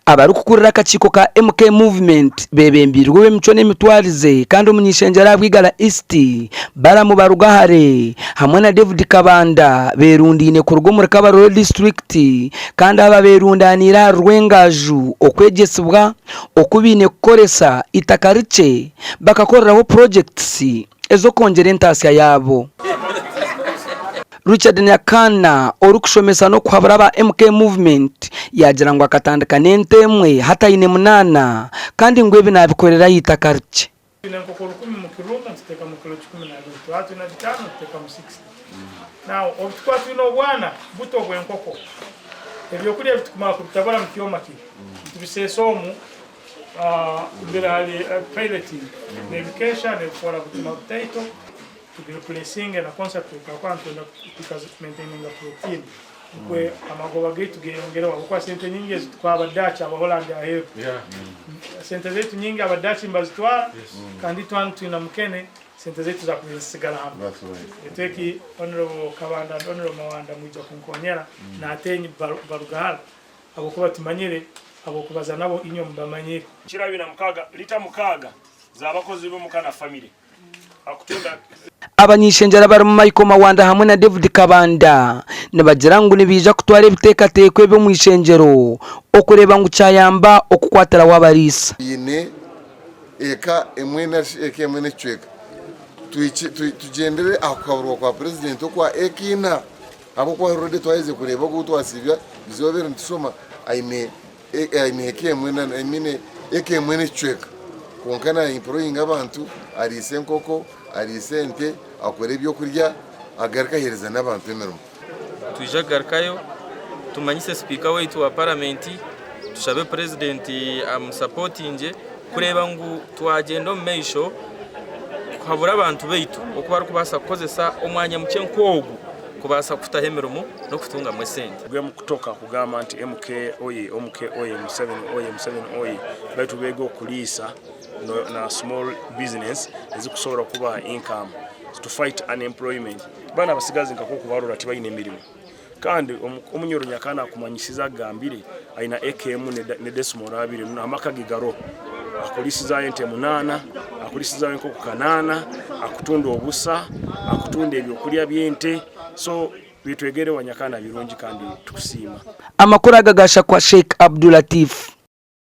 Abarikukurira akakiiko ka MK Movement beebembeirwe ow'emicwe n'emitwarize kandi omuny'ishengyero aha Bwigara East, Balaam Barugahare hamwe na David Kabanda beerundaine kuruga omuri Kabarole disiturikiti kandi aba beerundaniire ahari Rwengaju okwegyesibwa oku baine kukoresa eitaka rikye bakakoreraho purogyekitisi ez'okwongyera entaasya yaabo. Richard Nyakana orikushomesa n'okuhabura aba MK Movement yaagira ngu akatandika n'ente emwe hati aine munaana kandi ngu ebi naabikorera aha itaka rikye. Twine enkoko rukumi mu kiruumu nituteekamu kilo 12, twaba twine bitaano nituteekamu 60. Now obu tukuba twine obwana buto obw'enkoko, ebyokurya ebi tukumara kubitabura mu kyoma kiri, nitubiseesa omu mbere hari pelleting, nebikeesha nebikora butima butaito. Tugirepuresinge na concentrate ahakuba nitwenda kumaintaininga protein nikwe amagoba gaitu geyongereho ahabwokuba sente nyingi ezi tukuha aba Dutch aba Holland aheru sente zaitu nyingi aba Dutch nibazitwara kandi itwe hanu twina mukene sente zaitu zakubaire nizisigara hanu baitu eki Honourable Kabanda and Honourable Mawanda mwija kunkonyera na Ateenyi Barugahara ahabwokuba tumanyire abokubaza nabo inywe mubamanyire. Kiro 26 lita mukaaga z'abakozi b'omuka na famire. Abany'eishengyero abarimu Michael Mawanda hamwe na David Kabanda nibagira ngu nibaija kutwara ebiteekateeko ebi omu ishengyero okureeba ngu kyayamba okukwatiraho abariisa. Twine eka emwe nari eka emwe n'ekicweka. Tugyendere aha kuhaburwa kwa purezidenti okwa eka ina ahabw'okuba already twaherize kureeba ogu ou twasiibya eizooba eri nitushoma aine Aine eka emwe na I mean eka emwe n'ekicweka kwonka na employinga abantu, ariisa enkoko, ariisa ente, akora ebyokurya agaruka aheereza n'abantu emirimo. Nitwija kugarukayo tumanyise sipiika waitu wa paramenti, tushabe purezidenti amusapotingye kureeba ngu twagyenda omu maisho kuhabura abantu baitu oku barikubaasa kukozesa omwanya mukye nk'ogu kubaasa kutaho emirimo n'okutungamu esente. Gwe mukutoka kugamba nti MK oye omk oye Museveni oye Museveni oye baitu beege okuliisa na small business ezikusobora kubaha income to fight unemployment banu abasigazi nka kokubarora tibaine mirimo kandi omunyoro nyakana akumanyisize agambire aina eka emu ne decimal abiri amaka ge garoho akulisizayo ente munana akulisizayo enkoko kanana akutunda obusa akutunda ebyokulya byente so Bitwegere wa Nyakana birungi kandi tukusiima. Amakuru aga gashakwa Sheikh Abdulatif.